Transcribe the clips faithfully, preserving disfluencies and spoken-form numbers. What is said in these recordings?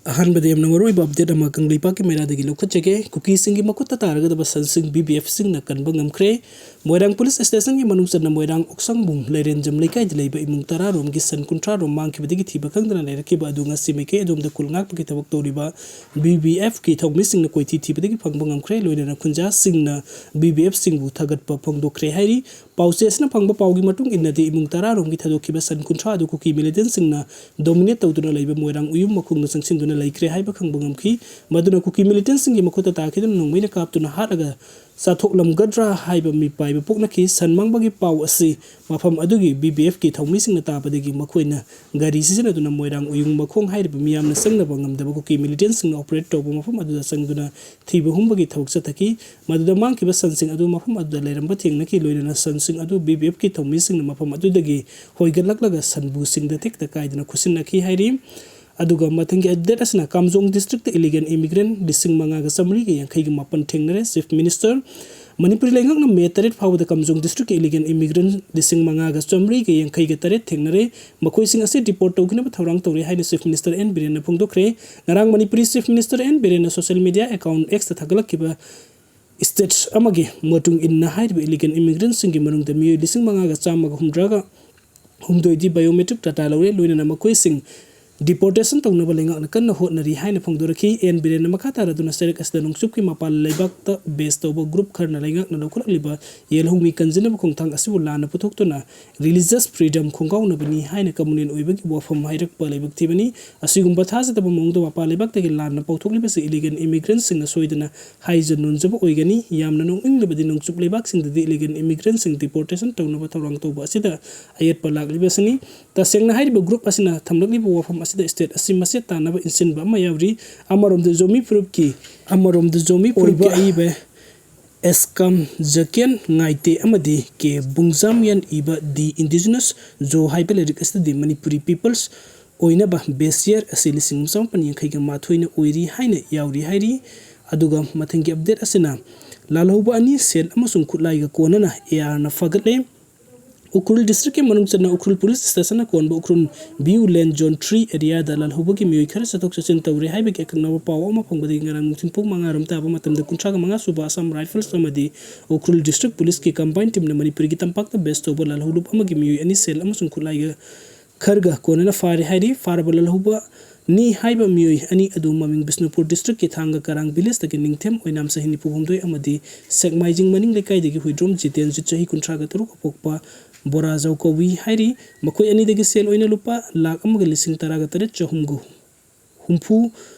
ꯑꯍꯥꯟꯕꯗ ꯌꯥꯝꯅ ꯃꯔꯨꯑꯣꯏꯕ ꯑꯞꯗꯦꯠ ꯑꯃ ꯀꯪꯂꯩꯄꯥꯛꯀꯤ ꯃꯩꯔꯥꯗꯒꯤ ꯂꯧꯈꯠꯆꯒꯦ꯫ ꯀꯨꯀꯤꯁꯤꯡꯒꯤ ꯃꯈꯨꯠꯇ ꯇꯥꯔꯒꯗꯕ ꯁꯟꯁꯤꯡ ꯕꯤ ꯕꯤ ꯑꯦꯐꯁꯤꯡꯅ ꯀꯟꯕ ꯉꯝꯈ꯭ꯔꯦ꯫ ꯃꯣꯏꯔꯥꯡ ꯄꯨꯂꯤꯁ ꯁ꯭ꯇꯦꯁꯟꯒꯤ ꯃꯅꯨꯡ ꯆꯟꯅ ꯃꯣꯏꯔꯥꯡ ꯑꯣꯛꯁꯪꯕꯨꯡ ꯂꯩꯔꯦꯟꯖꯝ ꯂꯩꯀꯥꯏꯗ ꯂꯩꯕ ꯏꯃꯨꯡ ꯇꯔꯥ ꯔꯣꯝꯒꯤ ꯁꯟ ꯀꯨꯟꯊ꯭ꯔꯥ ꯔꯣꯝ ꯃꯥꯡꯈꯤꯕꯗꯒꯤ ꯊꯤꯕ ꯈꯪꯗꯅ ꯂꯩꯔꯛꯈꯤꯕ ꯑꯗꯨ ꯉꯁꯤ ꯃꯥꯏꯀꯩ ꯑꯗꯣꯝꯗ ꯀꯨꯜ ꯉꯥꯛꯄꯒꯤ ꯊꯕꯛ ꯇꯧꯔꯤꯕ ꯕꯤ ꯕꯤ ꯑꯦꯐꯀꯤ ꯊꯧꯃꯤꯁꯤꯡꯅ ꯀꯣꯏꯊꯤ ꯊꯤꯕꯗꯒꯤ ꯐꯪꯕ ꯉꯝꯈ꯭ꯔꯦ꯫ ꯂꯣꯏꯅꯅ ꯈꯨꯟꯖꯥꯁꯤꯡꯅ ꯕꯤ ꯕꯤ ꯑꯦꯐꯁꯤꯡꯕꯨ ꯊꯥꯒꯠꯄ ꯐꯣꯡꯗꯣꯛꯈ꯭ꯔꯦ ꯍꯥꯏꯔꯤ꯫ ꯄꯥꯎꯆꯦ ꯑꯁꯤꯅ ꯐꯪꯕ ꯄꯥꯎꯒꯤ ꯃꯇꯨꯡ ꯏꯟꯅꯗꯤ ꯏꯃꯨꯡ ꯇꯔꯥ ꯔꯣꯝꯒꯤ ꯊꯥꯗꯣꯛꯈꯤꯕ ꯁꯟ ꯀꯨꯟꯊ꯭ꯔꯥ ꯑꯗꯨ ꯀꯨꯀꯤ ꯃꯤꯂꯤꯇꯦꯟꯁꯤꯡꯅ ꯗꯣꯃꯤꯅꯦꯠ ꯇꯧꯗꯨꯅ ꯂꯩꯕ ꯃꯣꯏꯔꯥꯡ ꯎꯌꯨꯝ ꯃꯈꯣꯡꯗ ꯆꯪꯁꯤꯟꯗꯨꯅ ꯂꯩꯈ꯭ꯔꯦ ꯍꯥꯏꯕ ꯈꯪꯕ ꯉꯝꯈꯤ꯫ ꯃꯗꯨꯅ ꯀꯨꯀꯤ ꯃꯤꯂꯤꯇꯦꯟꯁꯤꯡꯒꯤ ꯃꯈꯨꯠꯇ ꯇꯥꯈꯤꯗꯨꯅ ꯅꯣꯡꯃꯩꯅ ꯀꯥꯞꯇꯨꯅ ꯍꯥꯠꯂꯒ ꯆꯥꯊꯣꯛꯂꯝꯒꯗ꯭ꯔꯥ ꯍꯥꯏꯕ ꯃꯤꯄꯥꯏꯕ ꯄꯣꯛꯅꯈꯤ꯫ ꯁꯟ ꯃꯥꯡꯕꯒꯤ ꯄꯥꯎ ꯑꯁꯤ ꯃꯐꯝ ꯑꯗꯨꯒꯤ ꯕꯤ ꯕꯤ ꯑꯦꯐꯀꯤ ꯊꯧꯃꯤꯁꯤꯡꯅ ꯇꯥꯕꯗꯒꯤ ꯃꯈꯣꯏꯅ ꯒꯥꯔꯤ ꯁꯤꯖꯤꯟꯅꯗꯨꯅ ꯃꯣꯏꯔꯥꯡ ꯎꯌꯨꯡ ꯃꯈꯣꯡ ꯍꯥꯏꯔꯤꯕ ꯃꯤꯌꯥꯝꯅ ꯆꯪꯅꯕ ꯉꯝꯗꯕ ꯀꯨꯀꯤ ꯃꯤꯂꯤꯇꯦꯟꯁꯤꯡꯅ ꯑꯣꯄꯔꯦꯠ ꯇꯧꯕ ꯃꯐꯝ ꯑꯗꯨꯗ ꯆꯪꯗꯨꯅ ꯊꯤꯕ ꯍꯨꯝꯕꯒꯤ ꯊꯕꯛ ꯆꯠꯊꯈꯤ꯫ ꯃꯗꯨꯗ ꯃꯥꯡꯈꯤꯕ ꯁꯟꯁꯤꯡ ꯑꯗꯨ ꯃꯐꯝ ꯑꯗꯨꯗ ꯂꯩꯔꯝꯕ ꯊꯦꯡꯅꯈꯤ꯫ ꯂꯣꯏꯅꯅ ꯁꯟꯁꯤꯡ ꯑꯗꯨ ꯕꯤ ꯕꯤ ꯑꯦꯐꯀꯤ ꯊꯧꯃꯤꯁꯤꯡꯅ ꯃꯐꯝ ꯑꯗꯨꯗꯒꯤ ꯍꯣꯏꯒꯠꯂꯛꯂꯒ ꯁꯟꯕꯨꯁꯤꯡꯗ ꯇꯦꯛꯇ ꯀꯥꯏꯗꯅ ꯈꯨꯠꯁꯤꯟꯅꯈꯤ ꯍꯥꯏꯔꯤ꯫ ꯑꯗꯨꯒ ꯃꯊꯪꯒꯤ ꯑꯞꯗꯦꯠ ꯑꯁꯤꯅ ꯀꯥꯝꯖꯣꯡ ꯗꯤꯁꯇ꯭ꯔꯤꯛꯇ ꯏꯂꯤꯒꯦꯜ ꯏꯃꯤꯒ꯭ꯔꯦꯟ ꯂꯤꯁꯤꯡ ꯃꯉꯥꯒ ꯆꯥꯃꯔꯤꯒ ꯌꯥꯡꯈꯩꯒꯤ ꯃꯥꯄꯟ ꯊꯦꯡꯅꯔꯦ꯫ ꯆꯤꯐ ꯃꯤꯅꯤꯁꯇꯔ, ꯃꯅꯤꯄꯨꯔ ꯂꯩꯉꯥꯛꯅ ꯃꯦ ꯇꯔꯦꯠ ꯐꯥꯎꯕꯗ ꯀꯥꯝꯖꯣꯡ ꯗꯤꯁꯇ꯭ꯔꯤꯛꯀꯤ ꯏꯂꯤꯒꯦꯜ ꯏꯃꯤꯒ꯭ꯔꯦꯟ ꯂꯤꯁꯤꯡ ꯃꯉꯥꯒ ꯆꯥꯃꯔꯤꯒ ꯌꯥꯡꯈꯩꯒ ꯇꯔꯦꯠ ꯊꯦꯡꯅꯔꯦ꯫ ꯃꯈꯣꯏꯁꯤꯡ ꯑꯁꯤ ꯗꯤꯄꯣꯔꯠ ꯇꯧꯈꯤꯅꯕ ꯊꯧꯔꯥꯡ ꯇꯧꯔꯤ ꯍꯥꯏꯅ ꯆꯤꯐ ꯃꯤꯅꯤꯁꯇꯔ ꯑꯦꯟ ꯕꯤꯔꯦꯟꯅ ꯐꯣꯡꯗꯣꯛꯈ꯭ꯔꯦ꯫ ꯉꯔꯥꯡ ꯃꯅꯤꯄꯨꯔꯤ ꯆꯤꯐ ꯃꯤꯅꯤꯁꯇꯔ ꯑꯦꯟ ꯕꯤꯔꯦꯟꯅ ꯁꯣꯁꯤꯌꯦꯜ ꯃꯤꯗꯤꯌꯥ ꯑꯦꯀꯥꯎꯟ ꯑꯦꯛꯁꯇ ꯊꯥꯒꯠꯂꯛꯈꯤꯕ ꯁ꯭ꯇꯦꯠꯁ ꯑꯃꯒꯤ ꯃꯇꯨꯡ ꯏꯟꯅ ꯍꯥꯏꯔꯤꯕ ꯏꯂꯤꯒꯦꯜ ꯏꯃꯤꯒ꯭ꯔꯦꯟꯁꯤꯡꯒꯤ ꯃꯅꯨꯡꯗ ꯃꯤꯑꯣꯏ ꯂꯤꯁꯤꯡ ꯃꯉꯥꯒ ꯆꯥꯝꯃꯒ ꯍꯨꯝꯗ꯭ꯔꯥꯒ ꯍꯨꯝꯗꯣꯏꯗꯤ ꯕꯥꯏꯑꯣꯃꯦꯇ꯭ꯔꯤꯛ ꯗꯥꯇꯥ ꯂꯧꯔꯦ꯫ ꯂꯣꯏꯅꯅ ꯃꯈꯣꯏꯁꯤꯡ ꯗꯤꯄꯣꯔꯇꯦꯁꯟ ꯇꯧꯅꯕ ꯂꯩꯉꯥꯛꯅ ꯀꯟꯅ ꯍꯣꯠꯅꯔꯤ ꯍꯥꯏꯅ ꯐꯣꯡꯗꯣꯔꯛꯈꯤ꯫ ꯑꯦꯟ ꯕꯤꯔꯦꯟꯅ ꯃꯈꯥ ꯇꯥꯔꯗꯨꯅ ꯆꯩꯔꯛ ꯑꯁꯤꯗ ꯅꯣꯡꯆꯨꯞꯀꯤ ꯃꯄꯥꯟ ꯂꯩꯕꯥꯛꯇ ꯕꯦꯁ ꯇꯧꯕ ꯒ꯭ꯔꯨꯞ ꯈꯔꯅ ꯂꯩꯉꯥꯛꯅ ꯂꯧꯈꯠꯂꯛꯂꯤꯕ ꯌꯦꯜꯍꯧꯃꯤ ꯀꯟꯖꯅꯕ ꯈꯣꯡꯊꯥꯡ ꯑꯁꯤꯕꯨ ꯂꯥꯟꯅ ꯄꯨꯊꯣꯛꯇꯨꯅ ꯔꯤꯂꯤꯖꯁ ꯐ꯭ꯔꯤꯗꯝ ꯈꯣꯡꯒꯥꯎꯅꯕꯅꯤ ꯍꯥꯏꯅ ꯀꯃꯨꯅꯦꯜ ꯑꯣꯏꯕꯒꯤ ꯋꯥꯐꯝ ꯍꯥꯏꯔꯛꯄ ꯂꯥꯏꯕꯛ ꯊꯤꯕꯅꯤ꯫ ꯑꯁꯤꯒꯨꯝꯕ ꯊꯥꯖꯗꯕ ꯃꯑꯣꯡꯗ ꯃꯄꯥꯟ ꯂꯩꯕꯥꯛꯇꯒꯤ ꯂꯥꯟꯅ ꯄꯥꯎꯊꯣꯛꯂꯤꯕꯁꯤ ꯏꯂꯤꯒꯦꯜ ꯏꯃꯤꯒ꯭ꯔꯦꯟꯁꯤꯡꯅ ꯁꯣꯏꯗꯅ ꯍꯥꯏꯖ ꯅꯣꯟꯖꯕ ꯑꯣꯏꯒꯅꯤ꯫ ꯌꯥꯝꯅ ꯅꯣꯛꯅꯤꯡꯂꯤꯕꯗꯤ ꯅꯣꯡꯆꯨꯞ ꯂꯩꯕꯥꯛꯁꯤꯡꯗꯗꯤ ꯏꯂꯤꯒꯦꯜ ꯏꯃꯤꯒ꯭ꯔꯦꯟꯁꯤꯡ ꯗꯤꯄꯣꯔꯇꯦꯁꯟ ꯇꯧꯅꯕ ꯊꯧꯔꯥꯡ ꯇꯧꯕ ꯑꯁꯤꯗ ꯑꯌꯦꯠꯄ ꯂꯥꯛꯂꯤꯕꯁꯤꯅꯤ꯫ ꯇꯁꯦꯡꯅ ꯍꯥꯏꯔꯤꯕ ꯒ꯭ꯔꯨꯞ ꯑꯁꯤꯅ ꯊꯝꯂꯛꯂꯤꯕ ꯋꯥꯐꯝ ꯑꯁꯤꯗ ꯁ꯭ꯇꯦꯠ ꯑꯁꯤ ꯃꯆꯦꯠ ꯇꯥꯅꯕ ꯏꯟꯁꯤꯟꯕ ꯑꯃ ꯌꯥꯎꯔꯤ꯫ ꯑꯃꯔꯣꯝꯗ ꯖꯣꯃꯤ ꯐꯨꯔꯨꯞꯀꯤ ꯑꯃꯔꯣꯝꯗ ꯖꯣꯃꯤ ꯐꯨꯔꯨꯞꯀꯤ ꯑꯣꯏꯕ ꯑꯏꯕ ꯑꯦꯁꯀꯥꯝ ꯖꯀꯦꯟ ꯉꯥꯏꯇꯦ ꯑꯃꯗꯤ ꯀꯦ ꯕꯨꯡꯖꯥꯝꯌꯟ ꯏꯕ ꯗꯤ ꯏꯟꯗꯤꯖꯤꯅꯁ ꯖꯣ ꯍꯥꯏꯕ ꯂꯥꯏꯔꯤꯛ ꯑꯁꯤꯗꯗꯤ ꯃꯅꯤꯄꯨꯔꯤ ꯄꯤꯄꯜꯁ ꯑꯣꯏꯅꯕ ꯕꯦꯁ ꯌꯔ ꯑꯁꯤ ꯂꯤꯁꯤꯡ ꯑꯃ ꯆꯃꯥꯄꯟ ꯌꯥꯡꯈꯩꯒ ꯃꯥꯊꯣꯏꯅ ꯑꯣꯏꯔꯤ ꯍꯥꯏꯅ ꯌꯥꯎꯔꯤ ꯍꯥꯏꯔꯤ꯫ ꯑꯗꯨꯒ ꯃꯊꯪꯒꯤ ꯑꯞꯗꯦꯠ ꯑꯁꯤꯅ ꯂꯥꯜꯍꯧꯕ ꯑꯅꯤ ꯁꯦꯜ ꯑꯃꯁꯨꯡ ꯈꯨꯠꯂꯥꯏꯒ ꯀꯣꯟꯅꯅ ꯑꯦ ꯑꯥꯔꯅ ꯐꯒꯠꯂꯦ꯫ ꯎꯈ꯭ꯔꯨꯜ ꯗꯤꯁꯇ꯭ꯔꯤꯛꯀꯤ ꯃꯅꯨꯡ ꯆꯟꯅ ꯎꯈ꯭ꯔꯨꯜ ꯄꯨꯂꯤꯁ ꯁ꯭ꯇꯦꯁꯟꯅ ꯀꯣꯟꯕ ꯎꯈ꯭ꯔꯨꯜ ꯚ꯭ꯌꯨ ꯂꯦꯟ ꯖꯣꯟ ꯊ꯭ꯔꯤ ꯑꯦꯔꯤꯌꯥꯗ ꯂꯥꯜꯍꯧꯕꯒꯤ ꯃꯤꯑꯣꯏ ꯈꯔ ꯆꯠꯊꯣꯛ ꯆꯠꯁꯤꯟ ꯇꯧꯔꯦ ꯍꯥꯏꯕꯒꯤ ꯑꯀꯛꯅꯕ ꯄꯥꯎ ꯑꯃ ꯐꯪꯕꯗꯒꯤ ꯉꯔꯥꯡ ꯅꯨꯡꯊꯤꯜ ꯄꯨꯡ ꯃꯉꯥ ꯔꯣꯝ ꯇꯥꯕ ꯃꯇꯝꯗ ꯀꯨꯟꯊ꯭ꯔꯥꯒ ꯃꯉꯥ ꯁꯨꯕ ꯑꯁꯥꯝ ꯔꯥꯏꯐꯜꯁ ꯑꯃꯗꯤ ꯎꯈ꯭ꯔꯨꯜ ꯗꯤꯁꯇ꯭ꯔꯤꯛ ꯄꯨꯂꯤꯁꯀꯤ ꯀꯝꯕꯥꯏꯟ ꯇꯤꯝꯅ ꯃꯅꯤꯄꯨꯔꯒꯤ ꯇꯝꯄꯥꯛꯇ ꯕꯦꯁ ꯇꯧꯕ ꯂꯥꯜꯍꯧꯂꯨꯞ ꯑꯃꯒꯤ ꯃꯤꯑꯣꯏ ꯑꯅꯤ ꯁꯦꯜ ꯑꯃꯁꯨꯡ ꯈꯨꯠꯂꯥꯏꯒ ꯈꯔꯒ ꯀꯣꯟꯅꯅ ꯐꯥꯔꯦ ꯍꯥꯏꯔꯤ꯫ ꯐꯥꯔꯕ ꯂꯥꯜꯍꯧꯕ ꯅꯤ ꯍꯥꯏꯕ ꯃꯤꯑꯣꯏ ꯑꯅꯤ ꯑꯗꯨ ꯃꯃꯤꯡ ꯕꯤꯁꯅꯨꯄꯨꯔ ꯗꯤꯁꯇ꯭ꯔꯤꯛꯀꯤ ꯊꯥꯡꯒ ꯀꯔꯥꯡ ꯚꯤꯂꯦꯖꯇꯒꯤ ꯅꯤꯡꯊꯦꯝ ꯑꯣꯏꯅꯥꯝ ꯆꯍꯤ ꯅꯤꯐꯨ ꯍꯨꯝꯗꯣꯏ ꯑꯃꯗꯤ ꯁꯦꯛꯃꯥꯏꯖꯤꯡ ꯃꯅꯤꯡ ꯂꯩꯀꯥꯏꯗꯒꯤ ꯍꯨꯏꯗ꯭ꯔꯣꯝ ꯖꯤꯇꯦꯟꯖꯤꯠ ꯆꯍꯤ ꯀꯨꯟꯊ꯭ꯔꯥꯒ ꯇꯔꯨꯛ ꯑꯄꯣꯛꯄ ꯕꯣꯔꯥꯖꯧ ꯀꯧꯏ ꯍꯥꯏꯔꯤ꯫ ꯃꯈꯣꯏ ꯑꯅꯤꯗꯒꯤ ꯁꯦꯜ ꯑꯣꯏꯅ ꯂꯨꯄꯥ ꯂꯥꯈ ꯑꯃꯒ ꯂꯤꯁꯤꯡ ꯇꯔꯥꯒ ꯇꯔꯦꯠ ꯆꯍꯨꯝꯒ ꯍꯨꯝꯐꯨ,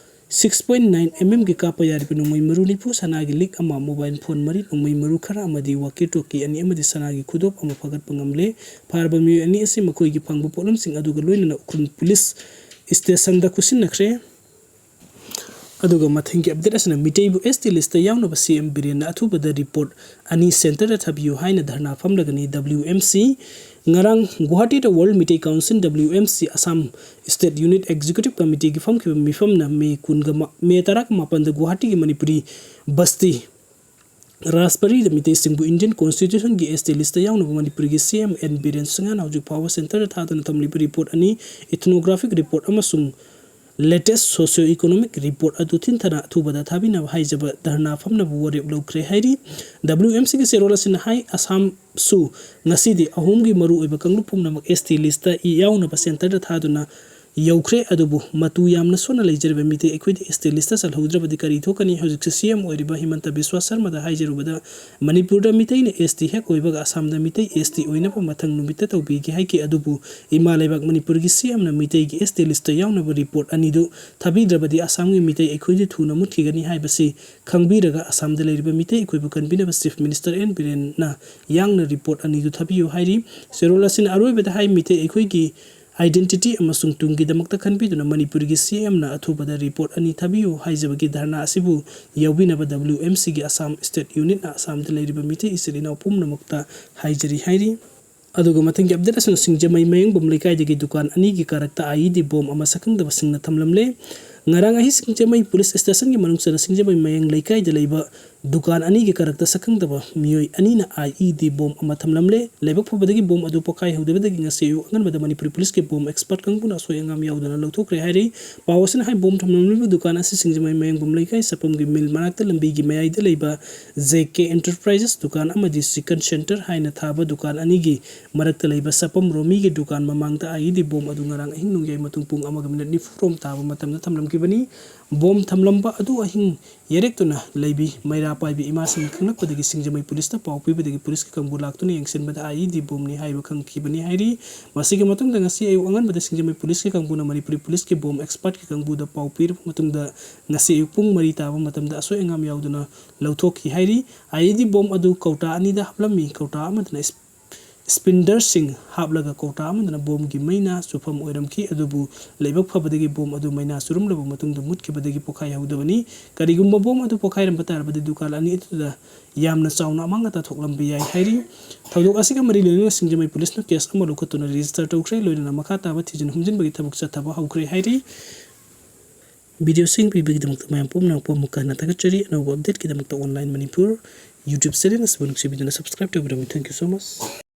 six point nine mm ꯒꯤ ꯀꯥꯞꯄ ꯌꯥꯔꯤꯕ ꯅꯣꯡꯃꯩ ꯃꯔꯨ ꯅꯤꯐꯨ, ꯁꯅꯥꯒꯤ ꯂꯤꯛ ꯑꯃ, ꯃꯣꯕꯥꯏꯜ ꯐꯣꯟ ꯃꯔꯤ, ꯅꯣꯡꯃꯩ ꯃꯔꯨ ꯈꯔ ꯑꯃꯗꯤ ꯋꯥꯀꯤ ꯇꯣꯀꯤ ꯑꯅꯤ ꯑꯃꯗꯤ ꯁꯅꯥꯒꯤ ꯈꯨꯗꯣꯞ ꯑꯃ ꯐꯥꯒꯠꯄ ꯉꯝꯂꯦ꯫ ꯐꯥꯔꯕ ꯃꯤꯑꯣꯏ ꯑꯅꯤ ꯑꯁꯤ ꯃꯈꯣꯏꯒꯤ ꯐꯪꯕ ꯄꯣꯠꯂꯝꯁꯤꯡ ꯑꯗꯨꯒ ꯂꯣꯏꯅꯅ ꯎꯈ꯭ꯔꯨꯜ ꯄꯨꯂꯤꯁ ꯁ꯭ꯇꯦꯁꯟꯗ ꯈꯨꯠꯁꯤꯟꯅꯈ꯭ꯔꯦ꯫ ꯑꯗꯨꯒ ꯃꯊꯪꯒꯤ ꯑꯞꯗꯦꯠ ꯑꯁꯤꯅ ꯃꯤꯇꯩꯕꯨ ꯑꯦꯁ ꯇꯤ ꯂꯤꯁꯇ ꯌꯥꯎꯅꯕ ꯁꯤ ꯑꯦꯝ ꯕꯤꯔꯦꯟꯅ ꯑꯊꯨꯕꯗ ꯔꯤꯄꯣꯔꯠ ꯑꯅꯤ ꯁꯦꯟꯇꯔꯗ ꯊꯥꯕꯤꯌꯨ ꯍꯥꯏꯅ ꯙꯔꯅꯥ ꯐꯝꯂꯒꯅꯤ ꯗꯕ꯭ꯂꯤꯎ ꯑꯦꯝ ꯁꯤ꯫ ꯉꯔꯥꯡ ꯒꯨꯋꯥꯍꯥꯇꯤꯗ world Meitei council, W M C, Assam state unit executive ꯀꯃꯤꯇꯤꯒꯤ ꯐꯝꯈꯤꯕ ꯃꯤꯐꯝꯅ ꯃꯦ ꯀꯨꯟꯒ ꯃ-, ꯃꯦ ꯇꯔꯥꯒ ꯃꯥꯄꯟꯗ ꯒꯨꯋꯥꯍꯥꯇꯤꯒꯤ ꯃꯅꯤꯄꯨꯔꯤ ꯕꯁꯇꯤ ꯔꯥꯖꯕꯔꯤꯗ ꯃꯤꯇꯩꯁꯤꯡꯕꯨ ꯏꯟꯗꯤꯌꯟ ꯀꯣꯟꯁꯇꯤꯇ꯭ꯌꯨꯁꯟꯒꯤ ꯑꯦꯁ ꯇꯤ ꯂꯤꯁꯇ ꯌꯥꯎꯅꯕ ꯃꯅꯤꯄꯨꯔꯒꯤ ꯁꯤ ꯑꯦꯝ ꯑꯦꯟ ꯕꯤꯔꯦꯟ ꯁꯤꯡꯍꯅ ꯍꯧꯖꯤꯛ ꯐꯥꯎꯕ ꯁꯦꯟꯇꯔꯗ ꯊꯥꯗꯨꯅ ꯊꯝꯂꯤꯕ ꯔꯤꯄꯣꯔꯠ ꯑꯅꯤ, ꯏꯊꯅꯣꯒ꯭ꯔꯥꯐꯤꯛ ꯔꯤꯄꯣꯔꯠ ꯑꯃꯁꯨꯡ ꯂꯦꯇꯦꯁ ꯁꯣꯁꯤꯌꯣ ꯏꯀꯣꯅꯣꯃꯤꯛ ꯔꯤꯄꯣꯔꯠ ꯑꯗꯨ ꯊꯤꯟꯊꯅ ꯑꯊꯨꯕꯗ ꯊꯥꯕꯤꯅꯕ ꯍꯥꯏꯖꯕ ꯙꯔꯅꯥ ꯐꯝꯅꯕ ꯋꯥꯔꯦꯞ ꯂꯧꯈ꯭ꯔꯦ ꯍꯥꯏꯔꯤ꯫ ꯗꯕ꯭ꯂꯤꯎ ꯑꯦꯝ ꯁꯤꯒꯤ ꯆꯦꯔꯣꯜ ꯑꯁꯤꯅ ꯍꯥꯏ, ꯑꯁꯥꯝꯁꯨ ꯉꯁꯤꯗꯤ ꯑꯍꯨꯝꯒꯤ ꯃꯔꯨꯑꯣꯏꯕ ꯀꯥꯡꯂꯨꯞ ꯄꯨꯝꯅꯃꯛ ꯑꯦꯁ ꯇꯤ ꯂꯤꯁꯇ ꯌꯥꯎꯅꯕ ꯁꯦꯟꯇꯔꯗ ꯊꯥꯗꯨꯅ ꯌꯧꯈ꯭ꯔꯦ꯫ ꯑꯗꯨꯕꯨ ꯃꯇꯨ ꯌꯥꯝꯅ ꯁꯣꯟꯅ ꯂꯩꯖꯔꯤꯕ ꯃꯤꯇꯩ ꯑꯩꯈꯣꯏꯗꯤ ꯑꯦꯁ ꯇꯤ ꯂꯤꯁꯇ ꯆꯜꯍꯧꯗ꯭ꯔꯕꯗꯤ ꯀꯔꯤ ꯊꯣꯛꯀꯅꯤ? ꯍꯧꯖꯤꯛꯁꯦ ꯁꯤ ꯑꯦꯝ ꯑꯣꯏꯔꯤꯕ ꯍꯤꯃꯟꯇ ꯕꯤꯁ꯭ꯋꯥ ꯁꯔꯃꯗ ꯍꯥꯏꯖꯔꯨꯕꯗ, ꯃꯅꯤꯄꯨꯔꯗ ꯃꯤꯇꯩꯅ ꯑꯦꯁ ꯇꯤ ꯍꯦꯛ ꯑꯣꯏꯕꯒ ꯑꯁꯥꯝꯗ ꯃꯤꯇꯩ ꯑꯦꯁ ꯇꯤ ꯑꯣꯏꯅꯕ ꯃꯊꯪ ꯅꯨꯃꯤꯠꯇ ꯇꯧꯕꯤꯒꯦ ꯍꯥꯏꯈꯤ꯫ ꯑꯗꯨꯕꯨ ꯏꯃꯥ ꯂꯩꯕꯥꯛ ꯃꯅꯤꯄꯨꯔꯒꯤ ꯁꯤ ꯑꯦꯝꯅ ꯃꯤꯇꯩꯒꯤ ꯑꯦꯁ ꯇꯤ ꯂꯤꯁꯇ ꯌꯥꯎꯅꯕ ꯔꯤꯄꯣꯔꯠ ꯑꯅꯤꯗꯨ ꯊꯥꯕꯤꯗ꯭ꯔꯕꯗꯤ ꯑꯁꯥꯝꯒꯤ ꯃꯤꯇꯩ ꯑꯩꯈꯣꯏꯗꯤ ꯊꯨꯅ ꯃꯨꯠꯈꯤꯒꯅꯤ ꯍꯥꯏꯕꯁꯤ ꯈꯪꯕꯤꯔꯒ ꯑꯁꯥꯝꯗ ꯂꯩꯔꯤꯕ ꯃꯤꯇꯩ ꯑꯩꯈꯣꯏꯕꯨ ꯀꯟꯕꯤꯅꯕ ꯆꯤꯐ ꯃꯤꯅꯤꯁꯇꯔ ꯑꯦꯟ ꯕꯤꯔꯦꯟꯅ ꯌꯥꯡꯅ ꯔꯤꯄꯣꯔꯠ ꯑꯅꯤꯗꯨ ꯊꯥꯕꯤꯌꯨ ꯍꯥꯏꯔꯤ꯫ ꯆꯦꯔꯣꯜ ꯑꯁꯤꯅ ꯑꯔꯣꯏꯕꯗ ꯍꯥꯏ, ꯃꯤꯇꯩ ꯑꯩꯈꯣꯏꯒꯤ ꯑꯥꯏꯗꯦꯟꯇꯤꯇꯤ ꯑꯃꯁꯨꯡ ꯇꯨꯡꯒꯤꯗꯃꯛꯇ ꯈꯟꯕꯤꯗꯨꯅ ꯃꯅꯤꯄꯨꯔꯒꯤ ꯁꯤ ꯑꯦꯝꯅ ꯑꯊꯨꯕꯗ ꯔꯤꯄꯣꯔꯠ ꯑꯅꯤ ꯊꯥꯕꯤꯌꯨ ꯍꯥꯏꯖꯕꯒꯤ ꯙꯔꯅꯥ ꯑꯁꯤꯕꯨ ꯌꯥꯎꯕꯤꯅꯕ ꯗꯕ꯭ꯂꯤꯎ ꯑꯦꯝ ꯁꯤꯒꯤ ꯑꯁꯥꯝ ꯁ꯭ꯇꯦꯠ ꯌꯨꯅꯤꯠꯅ ꯑꯁꯥꯝꯗ ꯂꯩꯔꯤꯕ ꯃꯤꯇꯩ ꯏꯆꯤꯜ ꯏꯅꯥꯎ ꯄꯨꯝꯅꯃꯛꯇ ꯍꯥꯏꯖꯔꯤ ꯍꯥꯏꯔꯤ꯫ ꯑꯗꯨꯒ ꯃꯊꯪꯒꯤ ꯑꯞꯗꯦꯠ ꯑꯁꯤꯅ ꯁꯤꯡꯖꯃꯩ ꯃꯌꯦꯡꯕꯝ ꯂꯩꯀꯥꯏꯗꯒꯤ ꯗꯨꯀꯥꯟ ꯑꯅꯤꯒꯤ ꯀꯥꯔꯛꯇ ꯑꯥꯏ ꯏ ꯗꯤ ꯕꯣꯝ ꯑꯃ ꯁꯛꯈꯪꯗꯕꯁꯤꯡꯅ ꯊꯝꯂꯝꯂꯦ꯫ ꯉꯔꯥꯡ ꯑꯍꯤꯡ ꯁꯤꯡꯖꯃꯩ ꯄꯨꯂꯤꯁ ꯁ꯭ꯇꯦꯁꯟꯒꯤ ꯃꯅꯨꯡ ꯆꯟꯅ ꯁꯤꯡꯖꯃꯩ ꯃꯌꯦꯡ ꯂꯩꯀꯥꯏꯗ ꯂꯩꯕ ꯗꯨꯀꯥꯟ ꯑꯅꯤꯒꯤ ꯀꯔꯛꯇ ꯁꯛꯈꯪꯗꯕ ꯃꯤꯑꯣꯏ ꯑꯅꯤꯅ IED ꯕꯣꯝ ꯑꯃ ꯊꯝꯂꯝꯂꯦ꯫ ꯂꯥꯏꯕꯛ ꯐꯕꯗꯒꯤ ꯕꯣꯝ ꯑꯗꯨ ꯄꯣꯈꯥꯏꯍꯧꯗꯕꯗꯒꯤ ꯉꯁꯤ ꯑꯌꯨꯛ ꯑꯉꯟꯕꯗ ꯃꯅꯤꯄꯨꯔꯤ ꯄꯨꯂꯤꯁꯀꯤ ꯕꯣꯝ ꯑꯦꯛꯁꯄꯔꯠ ꯀꯥꯡꯕꯨꯅ ꯑꯁꯣꯏ ꯑꯉꯥꯝ ꯌꯥꯎꯗꯅ ꯂꯧꯊꯣꯛꯈ꯭ꯔꯦ ꯍꯥꯏꯔꯤ꯫ ꯄꯥꯎ ꯑꯁꯤꯅ ꯍꯥꯏ, ꯕꯣꯝ ꯊꯝꯂꯝꯂꯤꯕ ꯗꯨꯀꯥꯟ ꯑꯁꯤ ꯁꯤꯡꯖꯃꯩ ꯃꯌꯥꯡꯕꯝ ꯂꯩꯀꯥꯏ ꯁꯄꯝꯒꯤ ꯃꯤꯜ ꯃꯅꯥꯛꯇ ꯂꯝꯕꯤꯒꯤ ꯃꯌꯥꯏꯗ ꯂꯩꯕ JK Enterprises ꯗꯨꯀꯥꯟ ꯑꯃꯗꯤ Chicken Centre ꯍꯥꯏꯅ ꯊꯥꯕ ꯗꯨꯀꯥꯟ ꯑꯅꯤꯒꯤ ꯃꯔꯛꯇ ꯂꯩꯕ ꯁꯄꯝ ꯔꯣꯃꯤꯒꯤ ꯗꯨꯀꯥꯟ ꯃꯃꯥꯡꯗ IED ꯕꯣꯝ ꯑꯗꯨ ꯉꯔꯥꯡ ꯑꯍꯤꯡ ꯅꯣꯡꯌꯥꯏ ꯃꯇꯨꯡ ꯄꯨꯡ ꯑꯃꯒ ꯃꯤꯅꯠ ꯅꯤꯐꯨ ꯔꯣꯝ ꯇꯥꯕ ꯃꯇꯝꯗ ꯊꯝꯂꯝꯈꯤꯕꯅꯤ꯫ ꯕꯣꯝ ꯊꯝꯂꯝꯕ ꯑꯗꯨ ꯑꯍꯤꯡ ꯌꯥꯔꯦꯛꯇꯨꯅ ꯂꯩꯕꯤ ꯃꯩꯔꯥ ꯄꯥꯏꯕꯤ ꯏꯃꯥꯁꯤꯡꯅ ꯈꯪꯂꯛꯄꯗꯒꯤ ꯁꯤꯡꯖꯃꯩ ꯄꯨꯂꯤꯁꯇ ꯄꯥꯎ ꯄꯤꯕꯗꯒꯤ ꯄꯨꯂꯤꯁꯀꯤ ꯀꯥꯡꯕꯨ ꯂꯥꯛꯇꯨꯅ ꯌꯦꯡꯁꯤꯟꯕꯗ IED ꯕꯣꯝꯅꯤ ꯍꯥꯏꯕ ꯈꯪꯈꯤꯕꯅꯤ ꯍꯥꯏꯔꯤ꯫ ꯃꯁꯤꯒꯤ ꯃꯇꯨꯡꯗ ꯉꯁꯤ ꯑꯌꯨꯛ ꯑꯉꯟꯕꯗ ꯁꯤꯡꯖꯃꯩ ꯄꯨꯂꯤꯁꯀꯤ ꯀꯥꯡꯕꯨꯅ ꯃꯅꯤꯄꯨꯔꯤ ꯄꯨꯂꯤꯁꯀꯤ ꯕꯣꯝ ꯑꯦꯛꯁꯄꯔꯠꯀꯤ ꯀꯥꯡꯕꯨꯗ ꯄꯥꯎ ꯄꯤꯔꯕ ꯃꯇꯨꯡꯗ ꯉꯁꯤ ꯑꯌꯨꯛ ꯄꯨꯡ ꯃꯔꯤ ꯇꯥꯕ ꯃꯇꯝꯗ ꯑꯁꯣꯏ ꯑꯉꯥꯝ ꯌꯥꯎꯗꯅ ꯂꯧꯊꯣꯛꯈꯤ ꯍꯥꯏꯔꯤ꯫ IED ꯕꯣꯝ ꯑꯗꯨ ꯀꯧꯇꯥ ꯑꯅꯤꯗ ꯍꯥꯞꯂꯝꯃꯤ꯫ ꯀꯧꯇꯥ ꯑꯃꯗꯅ ꯏꯁ-, ꯏꯁꯄꯤꯟꯗꯔꯁꯤꯡ ꯍꯥꯞꯂꯒ ꯀꯧꯇꯥ ꯑꯃꯗꯅ ꯕꯣꯝꯒꯤ ꯃꯩꯅꯥ ꯆꯨꯐꯝ ꯑꯣꯏꯔꯝꯈꯤ꯫ ꯑꯗꯨꯕꯨ ꯂꯥꯏꯕꯛ ꯐꯕꯗꯒꯤ ꯕꯣꯝ ꯑꯗꯨ ꯃꯩꯅꯥ ꯆꯨꯔꯝꯂꯕ ꯃꯇꯨꯡꯗ ꯃꯨꯠꯈꯤꯕꯗꯒꯤ ꯄꯣꯈꯥꯏꯍꯧꯗꯕꯅꯤ꯫ ꯀꯔꯤꯒꯨꯝꯕ ꯕꯣꯝ ꯑꯗꯨ ꯄꯣꯈꯥꯏꯔꯝꯕ ꯇꯥꯔꯕꯗꯤ ꯗꯨꯀꯥꯟ ꯑꯅꯤ ꯑꯗꯨꯗ ꯌꯥꯝꯅ ꯆꯥꯎꯅ ꯑꯃꯥꯡ ꯑꯇꯥ ꯊꯣꯛꯂꯝꯕ ꯌꯥꯏ ꯍꯥꯏꯔꯤ꯫ ꯊꯧꯗꯣꯛ ꯑꯁꯤꯒ ꯃꯔꯤ ꯂꯩꯅꯅ ꯁꯤꯡꯖꯃꯩ ꯄꯨꯂꯤꯁꯅ ꯀꯦꯁ ꯑꯃ ꯂꯧꯈꯠꯇꯨꯅ ꯔꯦꯖꯤꯁꯇꯔ ꯇꯧꯈ꯭ꯔꯦ꯫ ꯂꯣꯏꯅꯅ ꯃꯈꯥ ꯇꯥꯕ ꯊꯤꯖꯤꯟ ꯍꯨꯝꯖꯤꯟꯕꯒꯤ ꯊꯕꯛ ꯆꯠꯊꯕ ꯍꯧꯈ꯭ꯔꯦ ꯍꯥꯏꯔꯤ꯫ ꯚꯤꯗꯤꯑꯣꯁꯤꯡ ꯄꯤꯕꯒꯤꯗꯃꯛꯇ ꯃꯌꯥꯝ ꯄꯨꯝꯅꯃꯛꯄꯨ ꯑꯃꯨꯛ ꯍꯟꯅ ꯊꯥꯒꯠꯆꯔꯤ꯫ ꯑꯅꯧꯕ ꯑꯞꯗꯦꯠꯀꯤꯗꯃꯛꯇ Online Manipur YouTube channel ꯑꯁꯤꯕꯨ ꯅꯨꯡꯁꯤꯕꯤꯗꯨꯅ subscribe ꯇꯧꯕꯤꯔꯝꯃꯤ꯫ Thank you so much꯫